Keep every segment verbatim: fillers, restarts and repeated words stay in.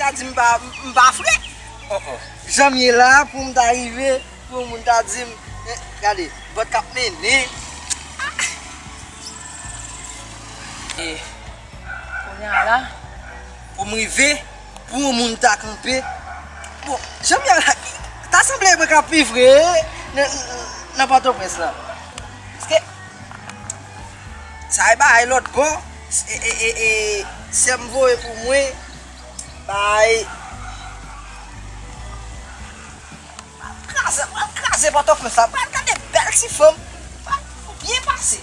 Di m pa, m pa fre. Oh, oh. Jan m ye la, pou m ta rive, pou yon moun ta di m, eh, gade, vòt k ap mennen. E, kounye a la, pou m rive, pou yon moun ta kanpe. Bon, jan m ye la, ta sanble mwen k ap pi fre nan, nan Pòtoprens lan. Paske, sa e bagay lòt bò, e, e, e, e, sè m voye pou mwen, bay. Pral kraze, pral kraze Pòtoprens la. Pral gade bèl ti fanm. Pral byen pase.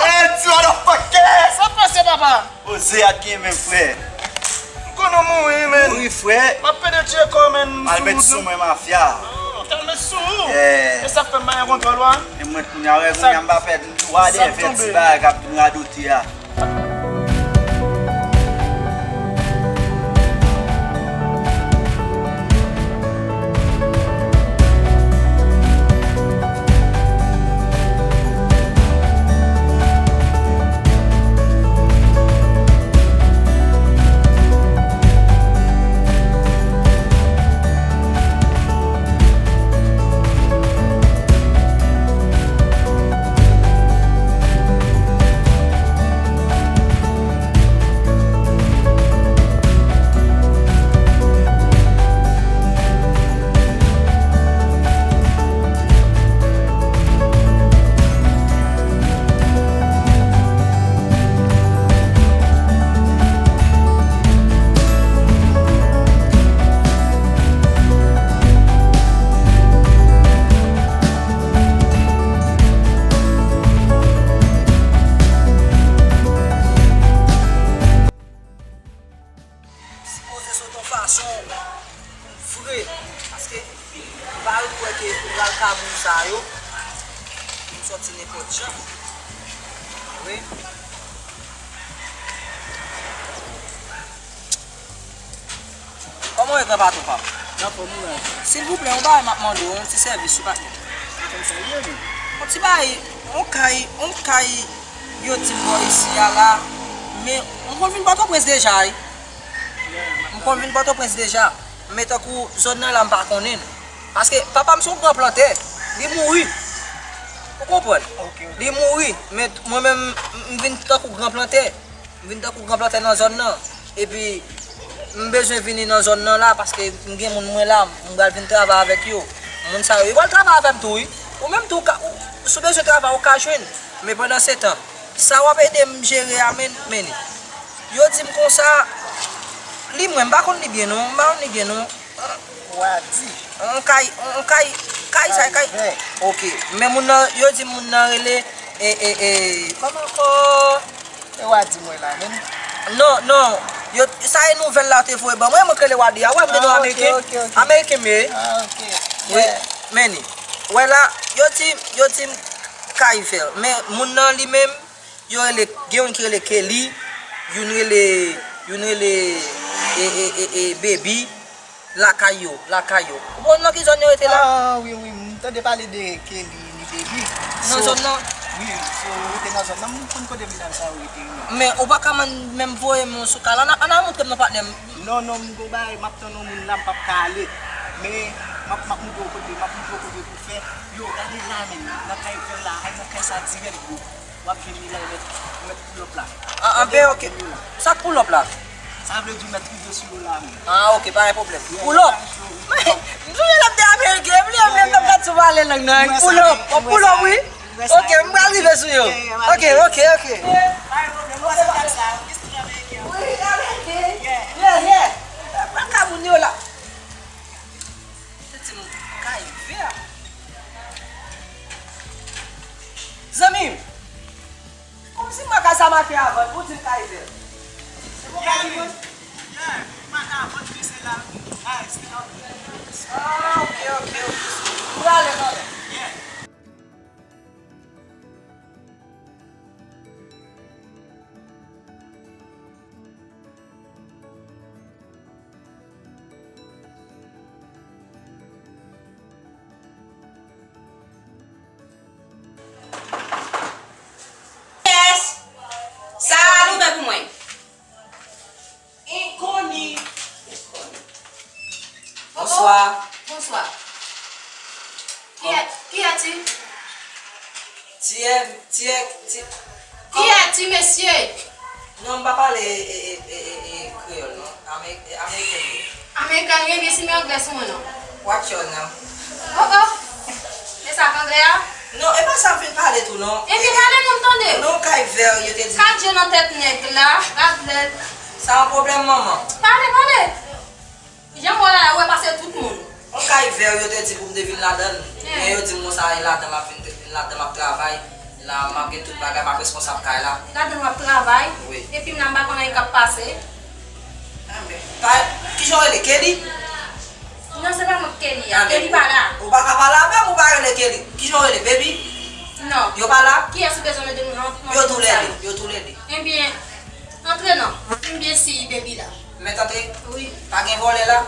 Hey, ti motherfucker! Sa pase, papa? Poze a t gen men, frè. M konnen w mouri, men. Mouri, frè. M ap pede tcheke w, men. M al met sou mwen, mafya. Oh, t al met sou ou? Yeah. E sa k fè m pa gen kontwòl ou a? E mwen kounye a, wè, kounye a m pa pèd. M tou ade fè ti bagay k ap vin radote a. Sipoze sot yon fason pou m fre, paske m pa rive wè ke ou pral ka moun sa yo pou m sòti nenpòt jan. Wi. Kòman w ye, gran patwon pa m? Nan fòm ou menm? Silvouplè, yon bagay m ap mande w, yon ti sèvis, wi, patnè. Kòmsa l ye menm? Yon ti bagay, yon kay, yon kay, yo di m bò isi a la, men m konn vin Pòtoprens deja, wi. M konn vin Pòtoprens deja, men tankou zòn nan la m pa konnen l. Paske papa m se yon gran plantè, li mouri. Ou konprann? Ok, ok. Li mouri, men mwen menm, m, m vin tankou gran plantè. M vin tankou gran plantè nan zòn nan. Epi, m bezwen vini nan zòn nan la paske m gen moun mwen la, m pral vin travay avèk yo. Moun sa yo, yo pral travay avè m tou, wi. Ou menm tou, ou ka, ou, si w bezwen travay, ou ka jwenn. Men pandan se tan, sa w ap ede m jere a, men, men li. Yo di m konsa, li mwen, m pa konn li byen non, m pa konn li byen non. Wadi. On kay, on kay, kay sa, kay. Kay vè. Ok. Men moun nan, yo di moun nan rele, e, e, e, kòman ankò? E Wadi mwen la, menm. Non, non. Yo, sa e nouvèl la te voye ban mwen, mwen k rele Wadi a. Wè, m gen non ameriken. Ah, ok, ok, ok. Ameriken m ye. Ah, ok. Wi, yeah. Men li. Wè la, yo di, yo di m kay vè. Men moun nan li menm, yo rele, gen youn ki rele Kelly, youn rele, youn rele, e, e, e, e, Baby. Lakay yo, lakay yo. Ou konn nan ki zòn yo rete la? Ah, wi, wi, m tande pale de Kelly ni Baby. Nan zòn nan? Wi, so, yo rete nan zòn nan, m konn kote medam sa yo rete, wi. Men ou pa ka man-, menm voye m sou kay la, ann, ann al montre m non, patnè m. Non, non, m gon bagay, m ap tann yon moun la, m p ap ka ale. Men, M ap, m ap montre w kote, m ap montre w kote pou fè. Yo, gade la menm, nan kay vè la, ay nan kay sa dirèk, bro. W ap jwenn li la, yo mèt, yo mèt pull up la. Ah, ah, ben, ok. Sa k pull up la? Sa vle di w mèt rive sou yo la menm. Ah, ok, pa gen pwoblèm. Pull up. M sonje lè m te Ameriken, m bliye menm lè m gad sou pale lang nan. Pull up, pull up, wi. Ok, m pral rive sou yo. Ok, ok, ok. Wi, Ameriken. Yeah, yeah. Pran ka moun yo la. Se ti moun kay vè. Zanmi m, kòmsi mwen ka sa maten avan, ou di m kay vè. Se pou kay vè. Ah, ok, ok, ok. M prale kanmenm. Yes! Sa a, louve pou mwen. Enkoni. Bonswa. Bonswa. Kiyès, kiyès ti? Tiyè, tiyè, ti. Kiyès ti, mesye? Non, m pa pale, e, e, e, e, e, kreyòl, non. Ame-, e, ameriken m ye. Ameriken, ebyen si men anglè sou mwen non. What's your name? Oh, oh. E sa k anglè a? Non, e pa sa m fin pale tou, non. Ebyen pale non, m tande. Non, kay vè, yo te di. Gad je nan tèt nèg la, gad lè. Sa yon pwoblèm, manman. Pale, pale. Jan m wè w la, ou wè pase tout moun. Yon kay vè, yo te di pou m te vin ladan l. Men yo di m konsa, e ladan m ap vin, vin ladan m ap travay. La, m ap gen tout bagay, m ap responsab kay la. Ladan w ap travay? Wi. Epi m la, m pa konn anyen k ap pase. Anben, pa, kijan w rele? Kelly? Non, se pa mwen k Kelly a. Anben, Kelly pa la. Ou pa ka pale avè m, ou pa rele Kelly. Kijan w rele? Baby? Non. Yo pa la? Kiyès ou bezwen mete nou nan, nan... Yo toulède, yo toulède. Ebyen, antre non. M byen si Baby la. Mèt antre? Wi. Pa gen vòlè la?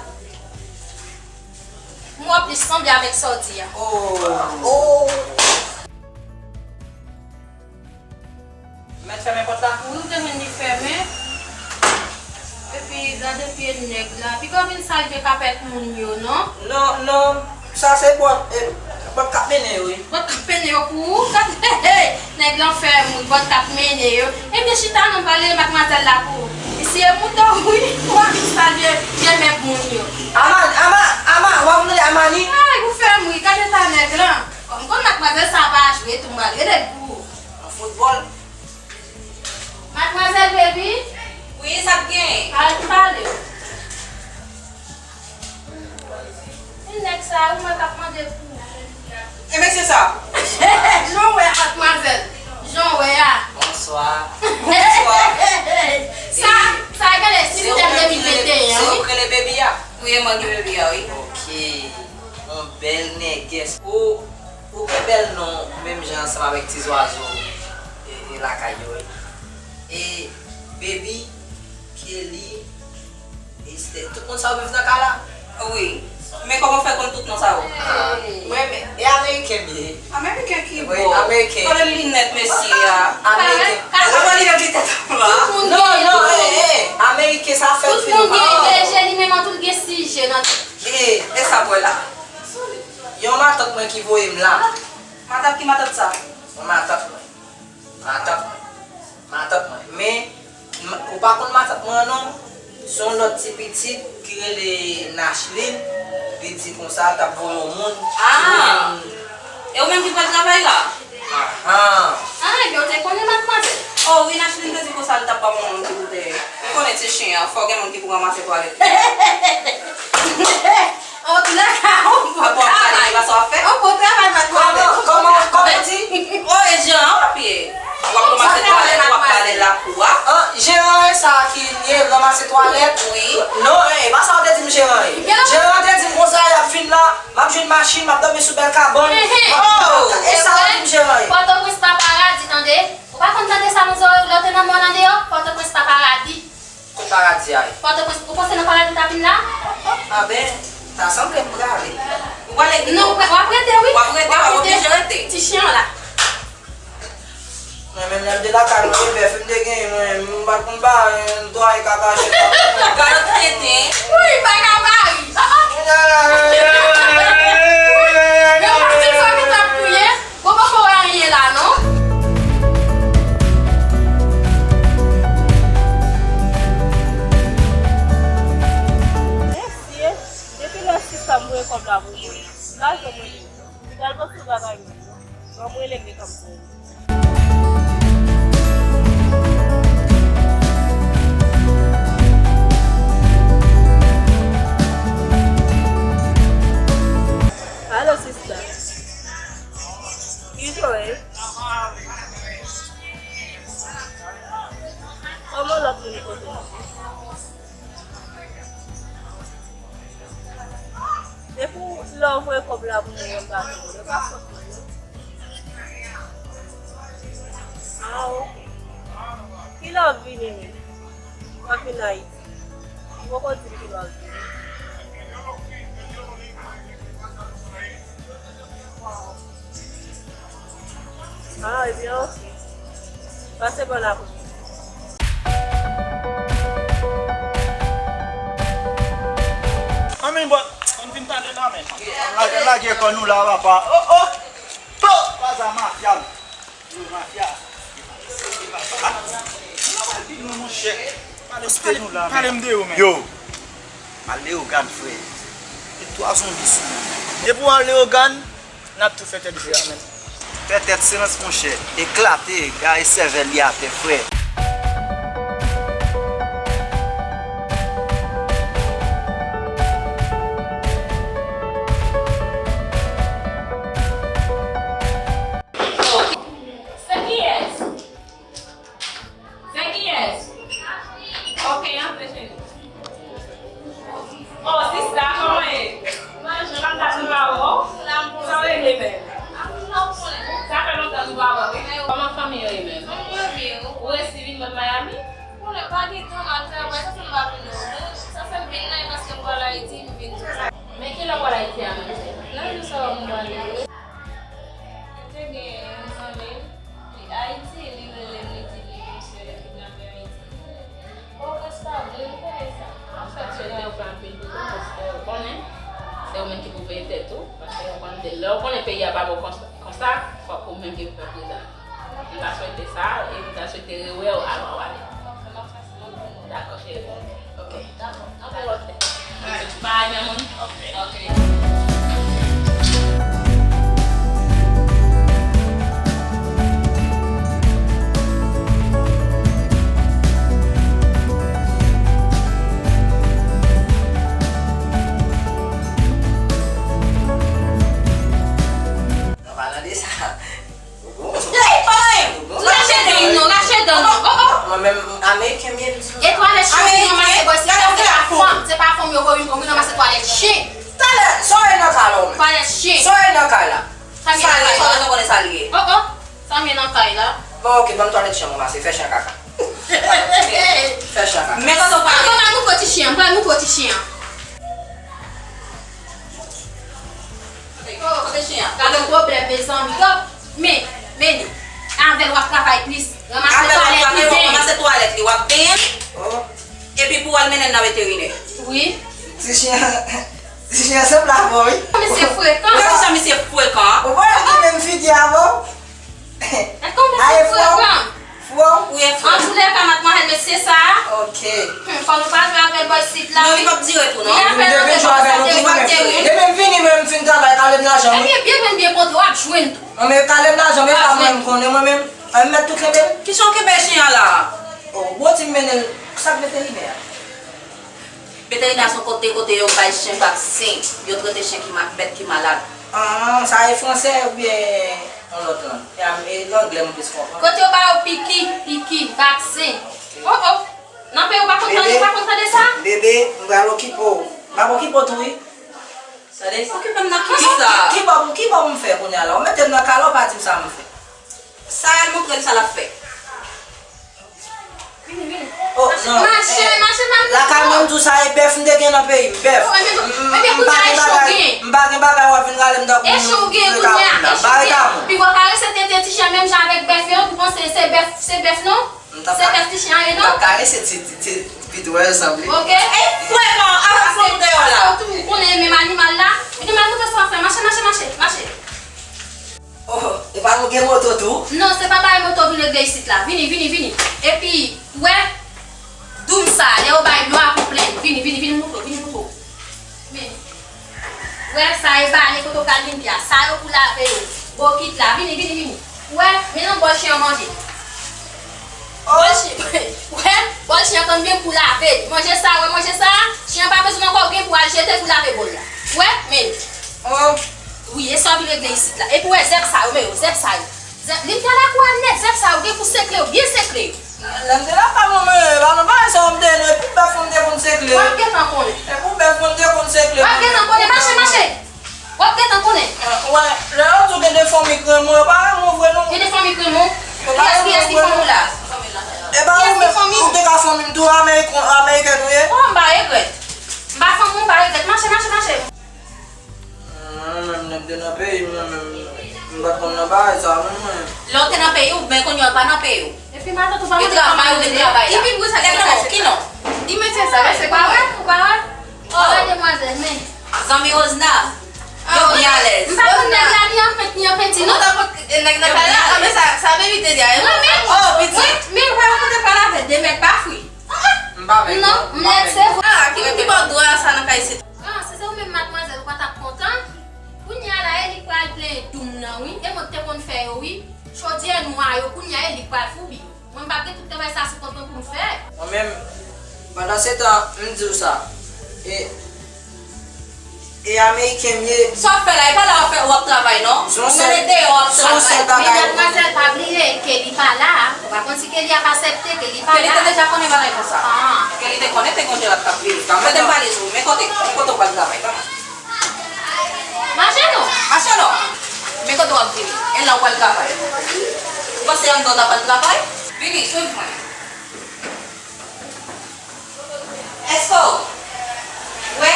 M wè w plis sanble avèk sa w di a. Oh. Oh. Mèt fèmen pòt la? Wi, ou te jwenn li fèmen. Epi, gade pye nèg la. Piga w vin salye kapèt moun yo, non? Non, non. Sa se bòt, e, bòt k ap mennen yo, wi. Bòt k ap mennen yo pou ou? Gade, nèg lan fè moun, bòt k ap mennen yo. Ebyen, chita non, m pral rele madmwazèl la pou ou. Li se mouton, wi. Ou ap vin salye vye mèb moun yo. Aman, Aman, Aman, w ap rele Amani? Ay, ou fè m ri, gade eta nèg lan. Kòm m konn madmwazèl sa pa jwe tou, m pral rele l pou ou. Nan foutbòl. Madmwazèl Baby? Wi, sa k gen? Al pale. E nèg sa a, ou wè k ap mande pou... E mesye sa? Jan w wè a, madmwazèl. Jan w wè a. Bonswa. Bonswa. Sa, sa e gade sistèm de mil venteyen an, wi. Se ou k rele Baby a? Wi, e mwen ki Baby a, wi. Ok. Yon bèl nègès. Ou, ou gen bèl non, menm jan ansanm avèk ti zwazo, e, e lakay yo, wi. E Baby, Kelly, Esther, tout moun sa yo viv nan kay la? Wi. Men kòman w fè konn tout non sa yo? Ah, mwen, e ameriken m ye. Ameriken ki bò? Wi, ameriken. Gade linèt mesye a. Ameriken. Apa li gen tèt anba? Non, non, e, e, ameriken sa fè l fini. Tout moun gen de je, li menm an tou l gen sis je nan tèt. E, e sa m wè la? Yon matant mwen ki voye m la. Matant ki matant sa? Yon matant mwen. Matant mwen. Matant mwen. Men, m-, ou pa konn matant mwen an non. Se yon lòt ti pitit ki rele Nachlin. Li di konsa l t ap voye yon moun. Ah! E ou menm ki pral travay la? Ahan. Ah, ebyen, ou te konnen madmwazèl? Oh, wi, Nachlin te di konsa l t ap ba mwen yon ti boutèy. Ou konnen ti chen an, fò gen moun ki pou ranmase twalèt li. An tou lè ka, yon bon travay. Yon bon travay, madmwazèl. Kòman, kòman, kòman w di? Oh, e jeran an w ap ye. W ap ranmase twalèt, w ap bale lakou a. Ah, jeran e sa ki ye, ranmase twalèt? Wi. Non, e, e pa sa w te di m jeran ye. Jeran te di m konsa, y ap fin la, m ap jwenn machin, m ap dòmi sou bèl kabann. M ap... Oh! E sa w di m jeran ye. Pòtoprens pa paradi, tande. Ou pa konn tande sa nan zòrèy ou lè w te nan mòn andeyò? Pòtoprens pa paradi. Kot paradi a ye? Pòtoprens, ou panse nan paradi w ta vin la? Anben, ta sanble m prale. Ou prale? Non, w ap rete, wi. W ap rete, w ap oblije rete. Ti chen an la. Mwen menm lè m te lakay mwen, e bèf m te genyen, mwen, m pa t konn ba, netwaye kaka, chita. Gade tenten. Wi, pa ka ba ri. Ah, ah. Bon, mwen rele m, li konn pou ou. Alo, sista. Kijan w ye? Kòman lòt moun kote? Depi lè w voye kòb la pou mwen, mwen pa tounen, mwen pa sot mwen, non. Ah, ok. Kilè w ap vini menm? W ap vin Ayiti? Ou poko di m kilè w ap vini. Ah, ebyen, ok. Pase bòn aprèmidi. Anmèy, bò, ann vin pale la, men. Lage, lage kò nou la, papa. Oh, oh! To! Pa sa mafya. Yo, mafya. Ah, nou pa di nou, monchè. Pale, pale, pale m de yo, men. Yo. Al Leyogàn, frè. Gen twa zonbi sou mwen. Depi w al Leyogàn, n ap tou fè tèt jwe a, men. Fè tèt silans, monchè. Eklate, gaye sèvèl li atè, frè. Se kiyès? Se kiyès? Ok, antre, cheri. Oh, sista, kòman ye? Bonjou, kòman w ye? Sa w regle menm? Sa fè lontan nou pa wè, wi. Kòman fanmi yo ye menm? Ou resi vin mwen Miami? Konnen pa gen tan, m al travay, sa fè m pa vin non. Sa fè m vin la, e paske m pral Ayiti, m vin tou. Men kilè w pral Ayiti a menm? Nan jou sa yo m prale, wi. Te gen yon zanmi m, li Ayiti, li rele m, li di li gon sè kidnape Ayiti. Bon, prèske pa vle, m konnen sa. Anfèt, swete w fè anpil pou ou, paske ou konnen, se ou menm ki pou peye tèt ou, paske ou konnen, lè ou konnen peyi a pa bon konsa, konsa, fòk ou menm ki pou fè prezan. M ta swete sa, e m ta swete rewè w avan w ale. Dakò, cheri. Ok. Dakò. Anpil lòt lè. Alright. Bye, mi amor. Ok. Ok. An palan de sa, Ey, oy! Rache dan nou, rache dan nou. Oh, oh. Mwen menm, Ameriken m ye, m di nou. E twalèt chen ou vin ranmase, bòy, se pa fanm, se pa fanm yo vin ranmase twalèt chen. Talè, sa w ye nan kay la, ou menm? Twalèt chen. Sa w ye nan kay la? Sa m ye nan kay la? Sa l ye? Oh, oh. Sa m ye nan kay la? Bon, ok, ban m twalèt chen m ranmase, fè chen kaka. Fè chen kaka. Men kote w pale. Mwen pral moutre w ti chen an, mwen pral moutre w ti chen an. Kote chen an? Gade yon pwoblèm, mezanmi. Yo, men, men li. Avè l w ap travay plis. Ranmase twalèt li, ranmase twalèt li, w ap benyen l. Oh. Epi pou w al mennen l nan veterinè. Wi. Ti chen an, ti chen an sanble avè w, wi. Misye frekan. Gade jan misye frekan. Ou wè l gen menm figi avè w? Gad kòman misye frekan. Fwon. Antoulèka, madmwazèl, mesye sa a. Ok. Hmm, fò nou pa jwe avè l bò isit la, wi. Non, li p ap dire tou, non. Li ap fè nan tèt ou, sa te fòk te ri. Depi m vini, mwen, m fin travay, kale m lajan, wi. Ebyen, byen jwenn, byen kontre, w ap jwenn tou. Non, men kale m lajan, men pa mwen, m konnen mwen menm. An, m mèt tou kenbe l. Kijan w kenbe chen an la a? Oh, bwoti m mennen l. Sa k veterinè a? Veterinè a se yon kote, kote yo bay chen vaksen, yo trete chen ki ma-, bèt ki malad. Ah, sa e fransè oubyen yon lòt lang? E a, e langlè mwen plis konprann. Kote yo ba yo piki, piki, vaksen. Ok. Oh, oh. Nan peyi w pa konn tande, ou pa konn tande sa? Bebe, m pral okipe w. M ap okipe w tou, wi. Tande? Okipe m nan ki sa? Ki, ki bò, ki bò pou m fè kounye a la? Ou mete m nan kay la, ou pa di m sa m fè. Sa al montre l sa l ap fè. Vini, vini. Oh, non. Mache, mache, mache. Lakay mwen, m di w sa, e bèf m te gen nan peyi m, bèf. Oh, ebyen, m, m, ebyen, m pa gen bagay, m pa gen bagay w ap vin rale m tankou moun nan kay la. Bare kay mwen. Pi w ap karese tete ti chen menm jan avèk bèf yo, ou panse se bèf, se bèf non? Se bèf ti chen an ye non? M ap karese ti, ti, ti, pito wè yo sanble. Ok. Ey, frekan, avèk fwon deyò la. Ou konnen menm animal la. Vini, m al montre sa w ap fè. Mache, mache, mache, mache. Oh, epa nou gen moto tou? Non, se pa bay moto vin regle isit la. Vini, vini, vini. Epi, wè, doum sa, lè yo bay lwa pou plenn. Vini, vini, vini moutre, vini moutre. Men, wè, sa e bale kote w pral vin di a. Sa yo pou lave yo. Bokit la, vini, vini, vini. Ou wè, men nan bòl chen an manje. Bòl chen, ou wè, bòl chen an konn gen pou lave li. Manje sa, ou wè manje sa, chen an pa bezwen ankò gen pou al jete pou lave bòl la. Ou wè, men. Oh. Wi, e sa w vin regle isit la. Epi ou wè zèb sa yo, men yo, zèb sa yo. Zèb, li t nan lakou a nèt, zèb sa yo gen pou sekle yo, byen sekle yo. Lè m te lakay mwen, men, e pa nan bagay sa yo m te ye non, e pou bèf mwen m te konn sekle. W ap gentan konnen. E pou bèf mwen m te konn sekle. W ap gentan konnen, mache, mache. W ap gentan konnen. Wè, lè yo di w gen de fanmi k renmen w, yo pa renmen w vre non. Gen de fanmi k renmen w? Kiyès, kiyès ki fanmi w la? E pa ou menm, ou te ka fanmi m tou, ameriken, amerikèn ou ye? Oh, m pa regrèt. M pa fanmi w, m pa regrèt. Mache, mache, mache. Mwen menm, lè m te nan peyi m, mwen menm, m pa t konn nan bagay sa, non, mwen. Lè w te nan peyi w, men kounye a w pa nan peyi w. Epi matant ou pa montre travay ou te travay la. Ki non, ki non? Ki metye sa, mesye, ki non? Ou pa wè, ou pa wè? Ou pa wè demwazèl, men. Zanmi Rosna, yo byen alèz. M pa konn nèg la, ni an pent, ni an penti, non. Nèg nan kay la, men sa, sa baby te di a, mwen menm. Oh, pitit. Men, men, ou pa konn te pale avè de mèt pa fwi. M pa avèk non, m nèg se vre. Ah, ki moun ki ba w dwa sa nan kay isit? Ah, si se ou menm, madmwazèl, ou pa t ap kontan? Kounye a la, e li k pral plenyen doum nan, wi. E mwen k te konn fè yo, wi. Chodyè nwa yo, kounye a, e li k pral foubi yo. Mwen, m p ap gen tout travay sa sou kont mwen pou m fè. Mwen menm, pandan se tan, m di w sa. E, e ameriken m ye. Sa w ap fè la, e pa la w ap fè, w ap travay, non. Ou menm e deyò w ap travay. Men madmwazèl, pa bliye ke li pa la. Ou pa konn si ke li ap aksepte, ke li pa la. Ke li te deja konnen bagay konsa. Ah. Ke li te konnen te gen yon jeran k ap vini. Kote m pale sou, men kote, men kote w pral travay, tann. Mache non. Mache non. Men kote w ap vini. E la w pral travay. Ou panse anndan w ta pral travay? Vini, swiv mwen. Èske w wè?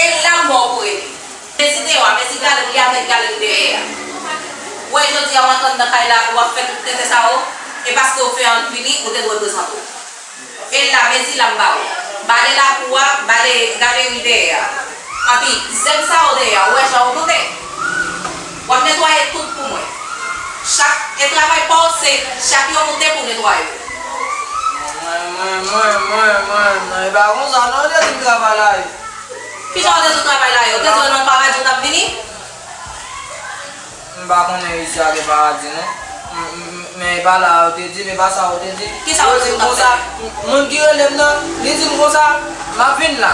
E la m ba w pou rete. Mezi deyò a, mezi galeri a, avèk galeri dèyè a. Ou wè jodi a w antre anndan kay la, w ap fè tout tenten sa yo, e paske w fè ann vini, ou te dwe prezante w. E la, mezi la m ba w. Bale lakou a, bale galeri dèyè a. Anpi, zèb sa yo dèyè a, ou wè jan yo moute? W ap netwaye tout pou mwen. Chak, e travay pa w se chak yo moute pou w netwaye yo. Mwen, mwen, mwen, mwen, mwen, mwen, e pa konsa non, yo te di m travay la ye. Kijan yo te di w travay la ye? Yo te di w nan paradi w t ap vini? M pa konnen isi a gen paradi non. M, m, m, men e pa la yo te di, men e pa sa yo te di. Kisa yo te di w t ap fè? Yo di m konsa, m, moun ki rele m nan, li di m konsa, m ap vin la.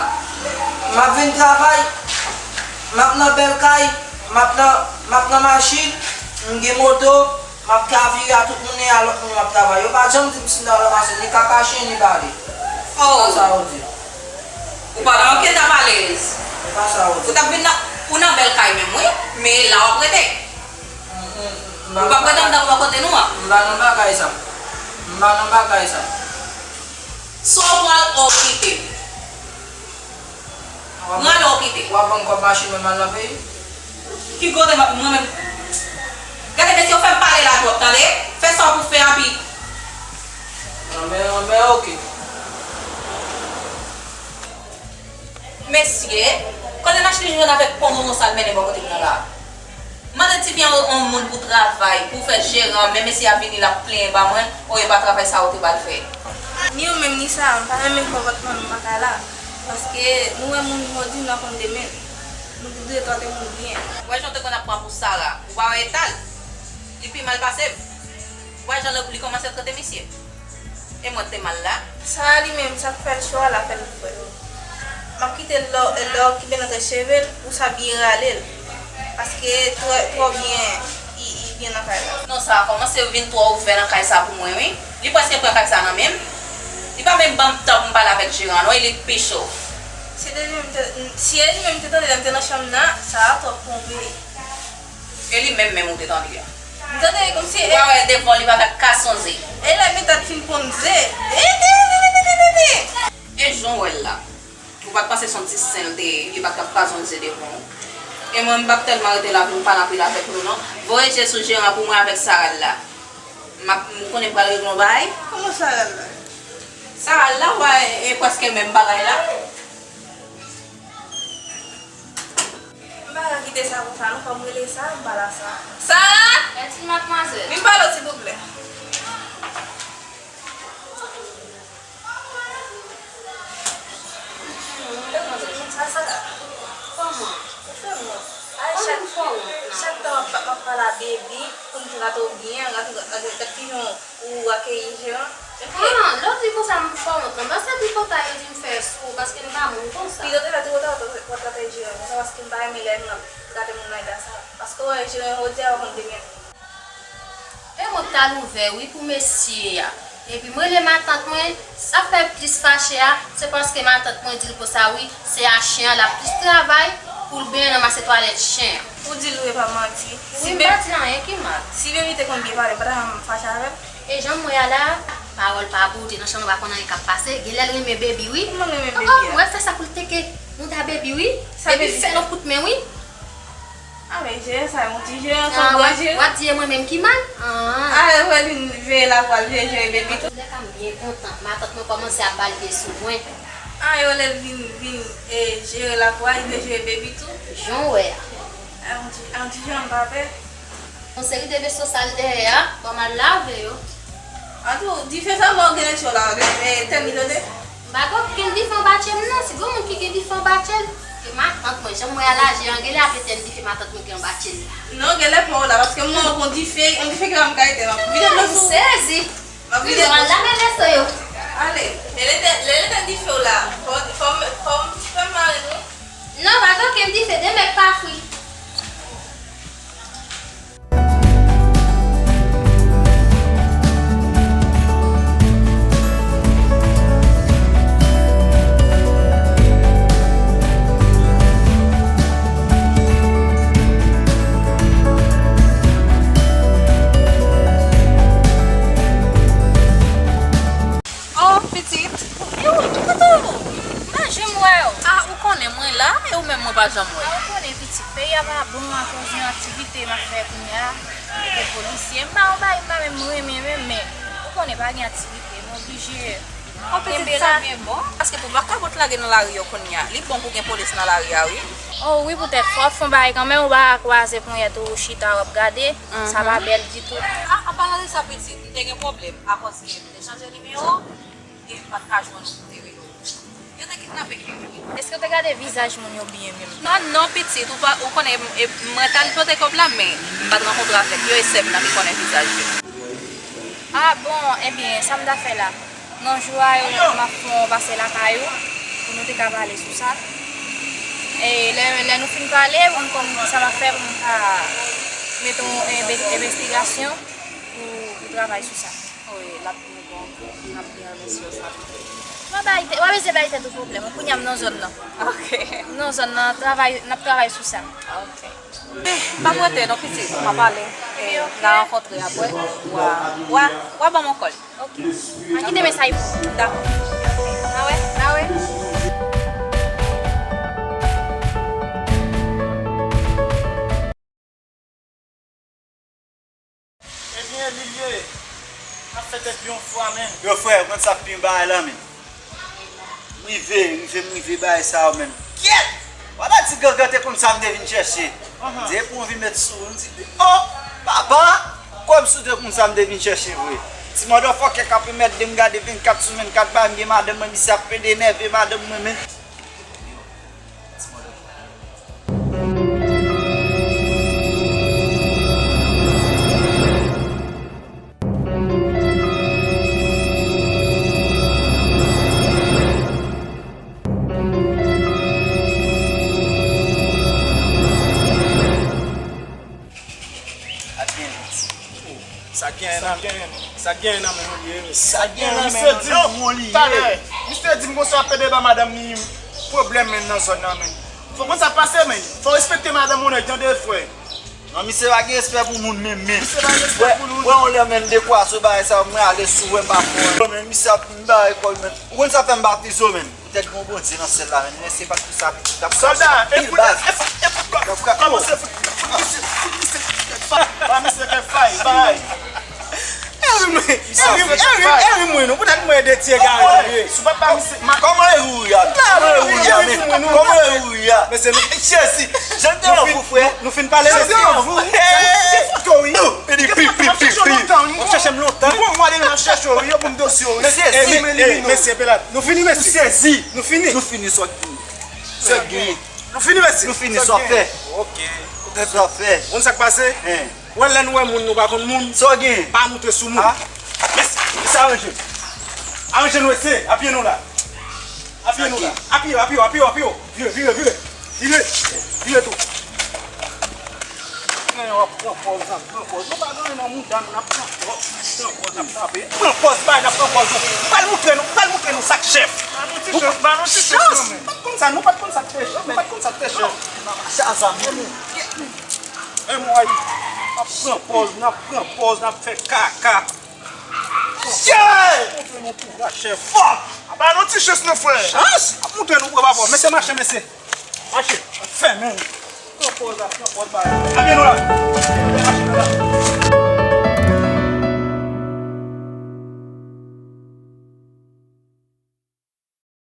M ap vin travay, m ap nan bèl kay, m ap nan, m ap nan machin, m gen moto, m ap ka vire a tout moun e a lòt moun m ap travay. Yo pa janm di m si m ta ranmase ni kaka chen ni bale. Oh. Se sa yo di. Ou pa nan anket a malez. Se pa sa yo di. Ou t ap vin nan, ou nan bèl kay menm, wi, men e la w ap rete. M, m, m pa, ou p ap rete anndan bò kote nou an. M pa nan bagay sa. M pa nan bagay sa. Sa w pral okipe m. Mwen ale w kite. W ap ban m kòb machin mwen m al nan peyi? Ki kote m ap, mwen menm? Gade mesye, w fè m pale la twòp, tande? Fè sa w pou fè a pi. Anben, anben, oke. Mesye, kote n achte jwenn avèk pon bonbon sa l mennen bò kote m nan la? Mande ti byen yon, yon moun pou travay, pou fè jeran, men mesye a vini l ap plenyen ba mwen, o e pa travay sa ou te ba l fè. Ni ou menm ni Sara, m pa renmen fè vòt nan menm lakay la, paske nou wè moun jodi, n a konn demen. Nou dwe trete moun byen. Ou wè jan w te konn ap pran pou Sara, ou pa wè eta l? Li pi mal pase m. Ou wè jan l, li kòmanse trete misye. E mwen te mal la. Sara li menm, sa k fè l cho a, l ap fè l fre. M ap kite l lè, lè w okipe nan tèt cheve l, ou sa byen rale l. Paske twò, twò byen, i, i byen nan kay la. Non, Sara kòmanse vin twò ouvè nan kay sa pou mwen, wi. Li prèske pran kay sa nan men m. Li pa menm ban m tan pou m pale avèk jeran, non, e li k pi cho. Se te li menm te, si e li menm te tande lè m te nan chanm nan, Sara twòp twonpe. E li menm menm ou te tande a. M tande kòmsi. Ou pa wè devan li pa ka sonje. E lè m t ap fin ponn ze. E jan w wè l la. Ou pa t panse se yon ti sen l te ye, li pa t ap ka sonje devan w. E mwen, m p ap tèlman rete la pou m pale anpil avèk nou non. Voye je sou jeran pou mwen avèk Sara l la. M ap, m konnen m pral regle yon bagay. Kòman Sara l la? Sara l la, w wè, e prèske menm bagay la. M pa ka kite sa konsa non, fò m rele Sara, m pale a Sara. Sara! Eti madmwazèl. Vin pale w silvouplè. Sa Sara? Kòman? Ou fè wont. Ay, chak, chak tan m ap, m ap pale Gade w byen, gade, gade, gade kijan ou akeyi jeran. Epi, ah, lè w di konsa, m fè wont, non? Paske tripotay yo di m fè sou ou, paske m pa moun konsa. Pito te fè tripotay, w t ap trete jeran konsa, paske m pa renmen lè moun ap trete moun nan eta sa. Paske w wè jeran jodi a, w konn demen. E mwen t al ouvè, wi, pou mesye a. Epi m rele matant mwen, sa fè plis fache a, se paske matant mwen di l konsa, wi, se a chen an, l ap plis travay pou l benyen ranmase twalèt chen an. Ou di l wi, e pa manti. Wi, m pa di l anyen ki mal. Si Baby te konn byen pale, m pa ta janm fache avè l. E jan m wè a la, pawòl pa boute nan chanm, ou pa konn anyen k ap pase. Genlè l renmen Baby, wi. Kòman l renmen Baby a? Oh, ou wè fè sa pou l teke mouda Baby, wi. Baby fè l yon kout men, wi. Ah, men jere sa, yon ti jere, se yon gran jere. W ap di e mwen menm ki mal? Ah. Ah, e vre, vin veye lakwa, l vin jere Baby tou. Antouka, m byen kontan. Matant mwen kòmanse ap ba l de sou mwen. Ah, yo lè l vin, vin, e, jere lakwa, li vin jere Baby tou. Jan w wè a. Ah, yon ti, yon ti jan m pa pè. Yon seri de veso sal dèyè a, ban m al lave yo. Antou, dife sa mò gen cho la, e, tèmi tande. M pa gen okenn dife anba tche m non, si gen moun ki gen dife anba tche l, se matant mwen, jan m wè a la, je an genlè ap etenn dife matant mwen gen anba tche l la. Non, genlè pa w la, paske m wè w gon dife, yon dife ki pa m ka etenn, m ap vide dlo sou ou. M sezi. M ap vide dlo sou ou. Lave veso yo. Ale, lè l etenn, lè l etenn dife w la, fò, fò, fò m fè m mare nou. Non, pa gen okenn dife, demen k pa fri. Oh, pitit. E ou, kote w? M pa janm wè w. Ah, ou konnen mwen la, e ou menm mwen pa janm wè. Ah, ou konnen, pitit, peyi a pa bon akoz yon aktivite m ap fè kounye a. Gen polisye. M pa yon bagay m pa menm renmen menm, men ou konnen pa gen aktivite, m oblije kenbe la. Oh, pitit, sa byen bon. Paske pou vakabon t lage nan lari yo kounye a, li bon pou gen polis nan lari a, wi. Oh, wi, poutèt fò w fè yon bagay kanmenm, ou pa ka kwaze ponyèt ou, ou chita, w ap gade. Sa pa bèl ditou. Ah, an palan de sa, pitit, m te gen pwoblèm. Apre se te chanje nimewo, e m pa t ka jwenn ou pou te rele w. Yo te kidnape Kevin. Èske w te gade vizaj moun yo byen menm? Ah non, pitit, ou pa, ou konnen, e, mwen t al pote kòb la, men m pa t rankontre avèk yo, e sè m nan ki konnen vizaj yo. Ah bon, ebyen, sa m ta fè la? Nan jou a yo, m ap fè yon pase lakay ou, pou nou te ka pale sou sa. E lè, lè nou fin pale, pou m konn kisa m ap fè, pou m ka mete yon enve-, envestigasyon pou, pou travay sou sa. Wi, l ap byen bon. M ap byen remèsye w sa. W a bay tè-, w a bezwen bay tèt ou pwoblèm. Kounye a m nan zòn nan. Ok. M nan zòn nan, travay, n ap travay sou sa. Ok. M p ap rete non, pitit. M ap ale. E, n a rankontre apre. W a, w a, w a ban m yon kòl. Ok. An kite mesaj pou ou. Dakò. Ok. N a wè, n a wè. Ebyen, li ye. N ap fè tèt yon fwa, menn. Yo, frè, ou konn sa k pi bagay la, menn? M rive, rive, m rive bagay sa yo, menn. Kyèt! Wala ti gangan te konn sa m te vin chèche. M di, epi w vin met sou, m di, oh, papa, kòmsi w te konn sa m te vin chèche vre. Ti motherfucker k ap anmède m gade vennkat sou vennkat, ba m gen madanm mwen, misye ap pede enève madanm mwen, menn. Sa k genyen nan men w li ye, mesye. Sa k genyen nan men w li ye. Misye di m, talè, misye di m konsa ap pede ba madanm li pwoblèm, menn, nan zòn nan, menn. Fò w konn sa k pase, menn. Fò w respekte madanm ou nèg, tande, frè. Non, misye pa gen respè pou moun menm, menn. Misye pa gen respè pou moun. Wè, wè, yon lè, menn, dekwa sou bagay sa, mwen ale sou, wè, m pa fò. Menn, misye ap vin bare kò l, menn. Ou konn sa fè m pa fizo, menn. Poutèt gen yon Bondye nan syèl la, menn, men se pa tout sa pitit ap frape anpil baz. L ap frape yo. Kòmanse fout, fout misye, fout misye kèk fay. Ba misye kèk fay, bay. Eri mwen, eri, eri, eri mwen non, poutèt mwen de ti egare mwen ye. Kòman Eri ou ye a? Kòman Eri ou ye a, menn? Kòman Eri ou ye a? Mesye, nou, Jezi, jan te anvou, frè. Nou fin pale, mesye. Jan te anvou. Jan te anvou. Epi pi, pi, pi, pi. W ap chèche m lontan. Bon, mwen ale nan chèche w, yo pou m dosye w. Mesye, mesye, mesye, Pelat. Nou fini, mesye. Nou sezi. Nou fini. Nou fini, sòt. Sòt gri. Nou fini, mesye. Nou fini, sòt fè. Ok. Sòt fè. Ou konn sa k pase? Hein. Wè, lè nou wè moun, nou pa konn moun. Sa w gen? Pa montre sou moun. Ah. Mesye, mesye, aranje nou. Aranje nou, mesye. Apye nou la. Apye nou la. Apye yo, apye yo, apye yo, apye yo. Vire, vire, vire. Vire. Vire tou. Gen w ap pran pòz, n ap pran pòz. Nou pa gen anyen nan mouda nou, n ap pran pòz. N ap pran pòz, n ap tape. Pran pòz, bay, n ap pran pòz. Pral montre nou, pral montre nou sa k chèf. Ba nou ti chans, ba nou ti chans kanmenm. Pa t konn sa, nou pa t konn sa k te chèf, nou pa t konn sa k te chèf. Chaza, men nou. Men mwen, n ap pran pòz, n ap pran pòz, n ap fè kaka. Montre nou tou la, chèf. Fòk! Ba nou ti chans, non, frè. Chans? Ap montre nou, papa. Mesye, mache, mesye. Mache. Fèmen. Pran pòz la, pran pòz, ba. Apye nou la. Mache nou la.